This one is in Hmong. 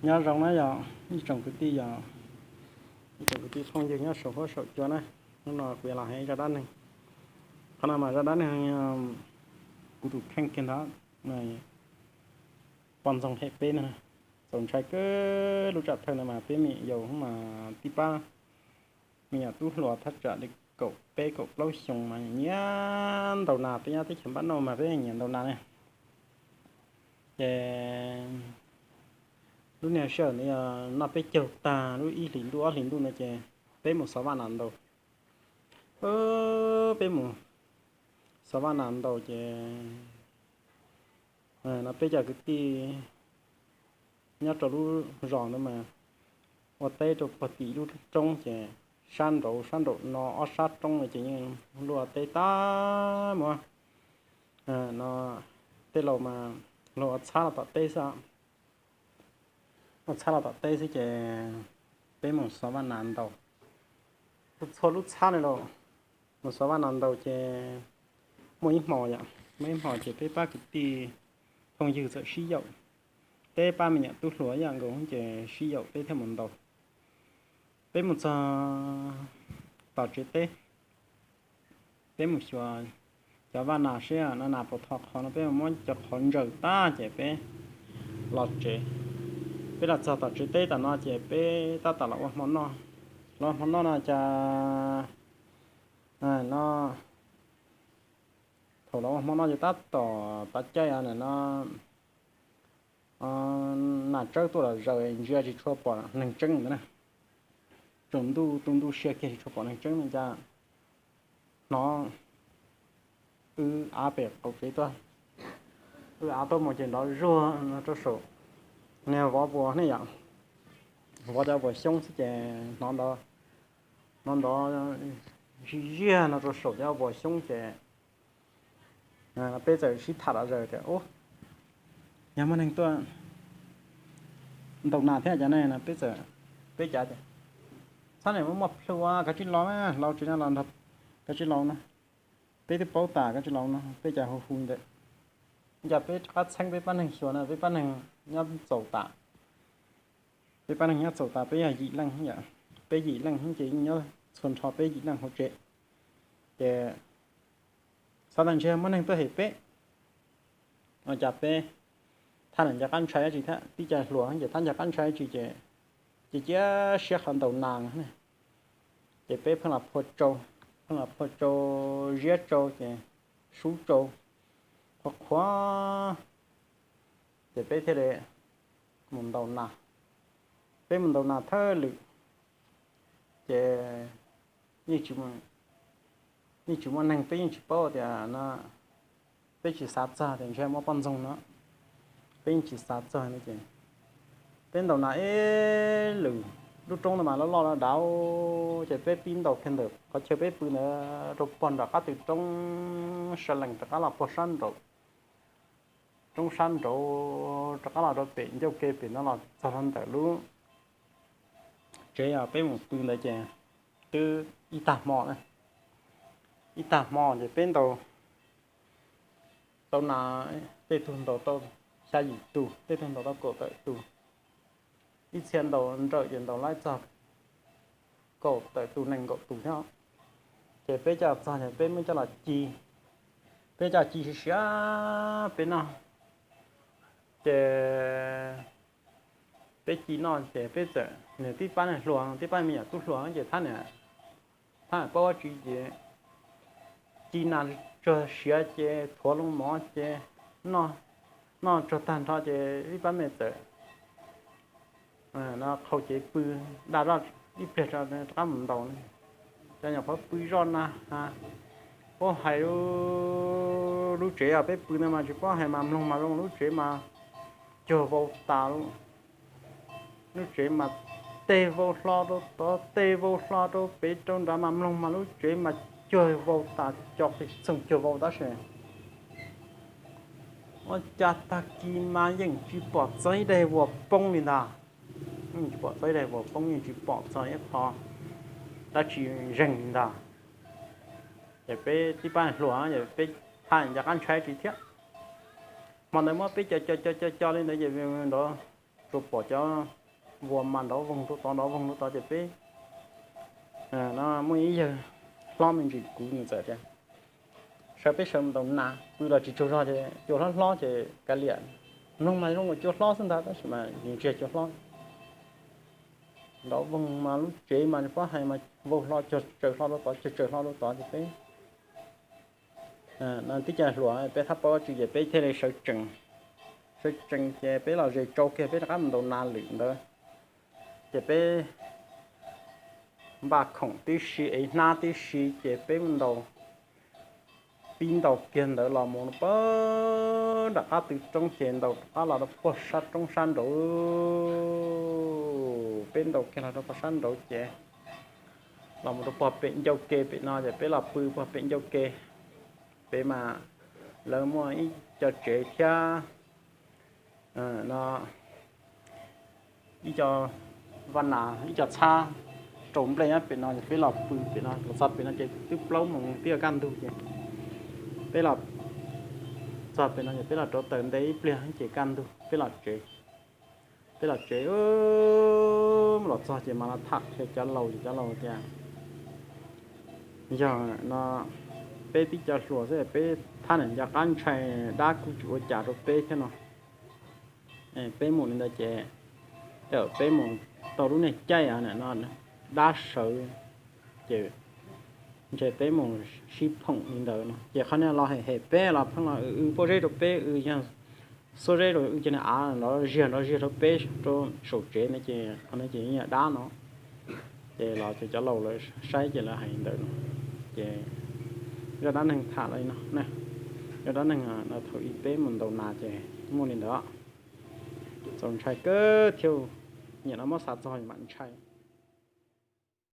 Nyob zoo na yog ib tsoom kwv tij, yog ib tsoom kwv tij phooj ywg nyob saum huab saum cua na. Hnub no kuv yuav los hais zaj dab neeg. Qhov no mas zaj dab neeg kuv tus kheej kiag ntag, poj ntxoog hem peb na. Txaus ntshai kawg lub tsam thawj no mas peb me nyuam yaus mas tib pab me nyuam tub hluas thaj tsam li kaum peb kaum plaub xyoo mas nyiam ntaus nas. Peb nyob teb chaws npab noj mas peb nyiam ntaus nas ne. Ces lub niag sij hawm ntawd yog noj peb caug tag lub ib hlis ntuj ob hlis ntuj no ces peb mus xov vaj nas ntaus. Peb mus xov vaj nas ntaus ces no peb cov kwv tij nyob rau lub zos ntawd mas ua teb rau puag tim lub roob ces sab nraud sab nraum no ob sab roob no ces yeej luaj teb tag muab no tej laus mas luag ua txhab los tom teb xwb. Ua txhab los tom teb xwb ces peb mus xov vaj nas ntaus. Txhua lub txhab li los mus xov vaj nas ntaus ces muaj ib hmo yom, muaj ib hmo ces peb pab kwv tij phooj ywg txawm sib yaum, peb pab me nyuam tub hluas ib yam nkaus ces sib yaum peb thiaj mus ntaus. Peb mus txog tom tsev teb, peb mus xyuas cov vaj nas seb no nas puas tho qhov no, peb mus muab cov qhov ntsaws tag ces peb los tsev. Peb los txog tom tsev teb tom no ces peb tab tom los ua hmo noj. Los ua hmo noj no cas no thaum los ua hmo noj ces tab tom tav caij no nas tsawb tuaj los zaws ntsia tsis tshua pom neeg tseeb ntawd na. Tsaus ntuj tu ntuj sia kiag tsis tshua pom neeg tseeb no cas hnov wb av pem qaum tsev tuaj. Wb av tuaj mus ces nrov zuag rau saum niag vov vuas ne yom, vov cov vuas xyoob xwb ces hnov nrov, hnov nrov ziag ziag no rau saum cov vuas xyoob ces peb txawm sib tham los zaws tias, Ub, yog muaj neeg tuaj ntaus nas thiab cov ne no peb txawm, peb cav tias, Txhob niam muaj plhu, kav tsij los, laus tsis no los nrog, kav tsij laus no, peb twb paub tas, kav tsij laus no. Peb cav hu hu ntawd, cas peb rov qab txheeb peb pab neeg xyuas no peb pab neeg nyob txaus tas. Peb pab neeg nyob txaus tas peb yog yim leej yom, peb yim leej ces yeej nyob txhua nrho peb yim leej hauv tsev. Ces xav tias ntshe muaj neeg tuaj hem peb, ua cas peb thaj nws nco qab ntshai dab tsi thiab, tib co hluas ces thaj nco qab ntshai dab tsi ces cia cia siab qhov ntaus nas ne. Ces peb pheej los phua tsau, pheej los phua tsau, ziab tsau ces sub tsau qhuav qhuav, ces peb thiaj li mus ntaus nas. Peb mus ntaus nas thawj lwm ces yeej tsis muaj neeg, peb yeej tsis paub tias no, peb tsis xav txog tias ntshe muaj poj ntxoog no, peb yeej tsis xav txog no ces peb ntaus nas ib lwm, lub roob no mas loj loj dav, ces peb pib ntaus kiag ntawm qhov chaw peb pw ntawd rau puag nram qab tw roob sa lees rov qab los puag sab nraud, roob sab nraud rov qab los rau pem ncauj ke pem no los txog rau ntawm lub tsev peb mus pw ntawd ces twb ib tag hmo na, ib tag hmo ces peb ntaus tau nas, tej tug ntaus tau xya yim tus, tej tug ntaus tau kaum tawm tus, ib txhia ntaus nrawm ces ntaus laib txog kaum tawm tus nees nkaum tus thiab. Ces peb coj txog ces peb muab coj los ci, peb coj ci siav siav peb noj. Ces peb ci noj ces peb txawm, nws tib pab neeg hluas, tib pab me nyuam tub hluas ces thab niam, thab niam paub dab tsi ces ci nas tsuag siav ces thuav loo mov ces noj, noj tsuag tag nrho ces ib pab me txawm no qhau cev pw, da zoj ib pliag rov qab mus ntaus. Cov nyuam qhuav pw zoj na, paub hais lub tsev peb pw ntawd mas tsis paub hais mas mloog mas zoo, lub tsev mas cuag vau tas, lub tsev mas tej vau hlo rau tod tej vau hlo rau pem rau nrad mas mloog mas lub tsev mas cuag vau tas, co qis txoog cuag vau tab sis ua cas tag kis mas yeej tsis pom txog ib daig vuas poob li ntag. Yeej tsis pom txog ib daig vuas poob, yeej tsis pom txog ib qho dab tsi zeeg li ntag. Ces peb tib pab hluas ces peb thaj nco qab ntshai tsis thiab. Hmo ntawd muab peb co co co co co li ntawd ces nrov Tsuas pom cov vuas mas nrov voog rau tod nrov voog rau tod ces peb, no muaj ib yawg hlob me ntsis kuv nws txawm tias, sawv peb sawv mus ntaus nas, pw los tsis tsaug zog ces cua hlob hlob ces kav liam, mloog mas zoo nkaus cua hlob xwb ntag tab sis mas nws tsis yog cua hlob. Nrov voog mas lub tsev mas pob hais mas vau hlo cog tsaws hlo rau tod cog tsaws hlo rau tod ces peb, no tib co hluas peb thab paub tsis ces peb thiaj li sawv tsees. Sawv tsees ces peb los ze tsau kiag peb rov qab mus ntaus nas lwm ntawd. Ces peb npaj khoom tib si ev hnab tib si ces peb mus ntaus, pib ntaus kiag ntawd los mus rau pem nram qab tw roob ces ntaus rov qab los rau puag sab roob sab nraud. Peb ntaus kiag los rau puag sab nraud ces los mus rau puag pem ncauj ke pem no ces peb los pw puag pem ncauj ke. Pem mas lawv muaj ib co tsev thiab, no ib co vaj nas ib co txhab rau nplej nyob pem no ces peb los pw pem no. Los txog pem no ces twb plaub moos twb yuav kaj ntug ces peb los txog pem no ces peb los rauv taws nte ib pliag ces kaj ntug peb los tsev. Peb los tsev, los txog ces mam los tham qhia cov laus ces cov laus tias, yog no peb tib co hluas xwb peb thab niam nco qab ntshai, dab kuj tsis ua cas rau peb thiab no. Peb mus li ntawd ces peb mus tau lub niag caij no dab sawv ces ntshe peb mus sib phoom li ntawd no ces qhov niag los hem hem peb los pheej los w w pob zeb rau peb, w yog xuab zeb rau w ces niag av nrov ziag nrov ziag rau peb rau saum tsev no ces qhov no ces yog dab no. Ces los ces cov laus lawv saib ces lawv hais li ntawd no. Ces zaj dab neeg tham li no, zaj dab neeg no thaum ub peb mus ntaus nas ces muaj li ntawd. Txaus ntshai kawg thiab, nim no muab xav txog mam ntshai.